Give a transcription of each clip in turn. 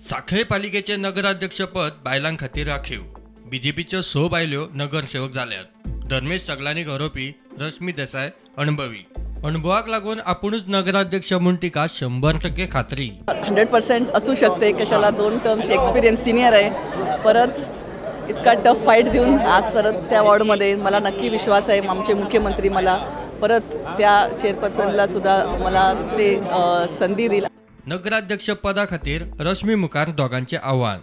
सांखळे पालिकेचे नगराध्यक्षपद बायलां खातीर राखीव. बीजेपीच्यो 6 बायल्यो नगरसेवक जाल्यात. धर्मेश सगलांनी गरोवपी रश्मी देसाय अणभवी. अणभवाक लागून आपुणूच नगराध्यक्ष म्हूण तिका 100% खात्री. 100% असू शकते. कशाला 2 टर्मची एक्सपिरियन्स सिनियर आहे. परत इतका टफ फाईट देऊन आज परत त्या वॉर्डमध्ये मला नक्की विश्वास आहे आमचे मुख्यमंत्री मला परत त्या चेअरपर्सनला सुद्धा मला ते संधी दिली. नगराध्यक्ष पदा खातीर रश्मी मुखार दोगांचें आव्हान.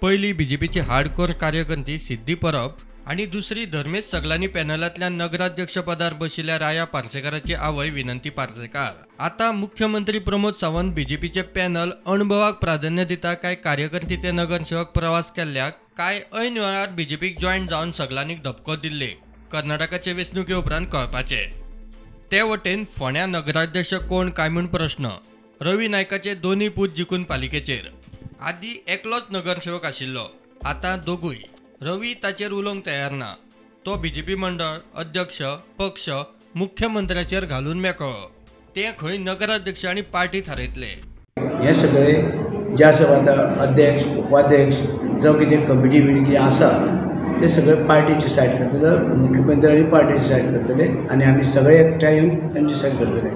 पयली बीजेपीची हार्डकोर कार्यकर्ती सिद्धी परब आनी दुसरी धर्मेश सगलांनी पॅनलांतल्यान नगराध्यक्ष पदार बशिल्ल्या राया पार्सेकाराची आवय विनंती पार्सेकार. आतां मुख्यमंत्री प्रमोद सावंत बीजेपीचे पॅनल अणभवाक प्राधान्य दिता काय कार्यकर्ती ते नगरसेवक प्रवास केल्ल्याक काय ऐन वेळार बीजेपीक जॉयन जावन सगलांनीक धपको दिल्ले कर्नाटकाचे वेंचणुके उपरांत कळपाचे. ते वटेन फोंड्या नगराध्यक्ष कोण काय म्हूण प्रश्न. रवी नायकाचे दोनूय पूत जिखून पालिकेचेर. आदी एकलोच नगरसेवक आशिल्लो, आतां दोगूय. रवी ताचेर उलोवंक तयार ना. तो बीजेपी मंडळ अध्यक्ष पक्ष मुख्यमंत्र्याचेर घालून मेकळो. ते खंय नगराध्यक्ष आनी पार्टी थारयतले. हे सगळे जे आसा आतां अध्यक्ष उपाध्यक्ष जावं कितें कमिटी बिटी कितें आसा ते सगळे पार्टी डिसायड करतले. मुख्यमंत्री आनी पार्टी डिसायड करतले आनी आमी सगळे एकठांय येवन तांचे डिसायड करतले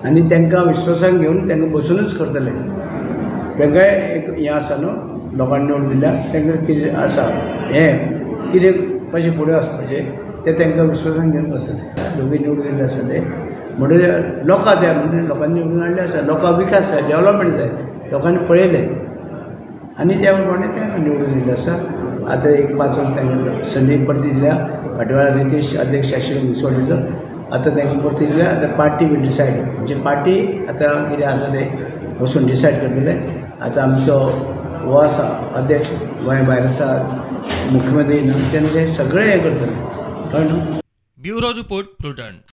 आनी तांकां विश्वासान घेवन तांकां बसूनच करतले. तांकांय एक हें आसा न्हू, लोकांनी निवडून दिल्या तांकां कितें आसा हें कितें कशें फुडें वचपाचें तें तांकां विश्वासान घेवन करतले. दोगूय निवडून दिल्ले आसा ते म्हणून लोकां जाय म्हणून लोकांनी निवडून हाडले आसा. लोकांक विकास जाय, डेवलपमेंट जाय, लोकांनी पळयलें आनी त्या प्रमाणे तांकां निवडून दिल्लें आसा. आतां एक 5 वर्स तांकां संदी परती दिल्या. फाटल्या वेळार रितेश अध्यक्ष आशिल्लो मुन्सिपालिटीचो, आतां तांकां परती दिल्या. आतां पार्टी वील डिसायड, म्हणजे पार्टी आतां कितें आसा तें बसून डिसायड करतले. आतां आमचो हो आसा अध्यक्ष गोंया भायर आसा, मुख्यमंत्री न्हू, तेन्ना ते सगळें हें करतले. कळ्ळें न्हू. Bureau report, Prudent.